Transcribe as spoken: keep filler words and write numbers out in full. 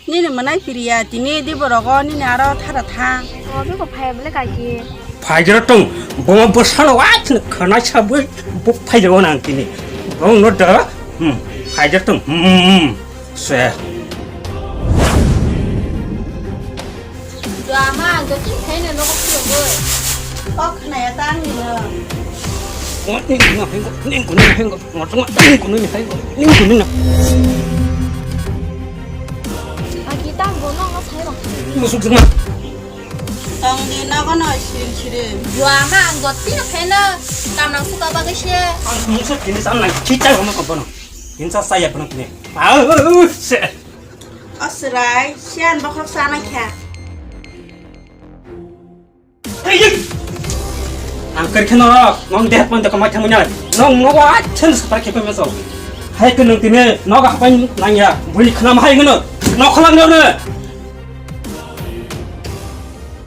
Nini mwnai piriya, tini di borogo nini aro thara thang. O, beko phaiya bole kaki. Phaijero tong, bo bwsano wachno khwnai sabwi bo phaijago nang tini. Bo no da, hmm, phaijero tong, hmm, hmm, hmm, se. Dua ma, ang doti khaina nogo phiyogoi. Kok khnaya ta ang nino. Ning kuno hengo, ning kuno hengo, ning kuno hengo, ning kuno na. Agi tam bono ang sai rok. Musuk sima. Tong di nogo no siring siring. Dua ma, ang doti khaina kam nang suka bagwi se. Ang musuk kini sam nang chichai bono kono. Kinsa saya bono kini. Ah, se. Asrai, sian bokhok sana kha. Ang kar kheno rok, nong dehat man dekho mai thangmani. Nong nogo achen sapar khe pemesol. Hai ke nong tine nogo hapai nangya, bui khna ma hai ngono. Nokholang no ne.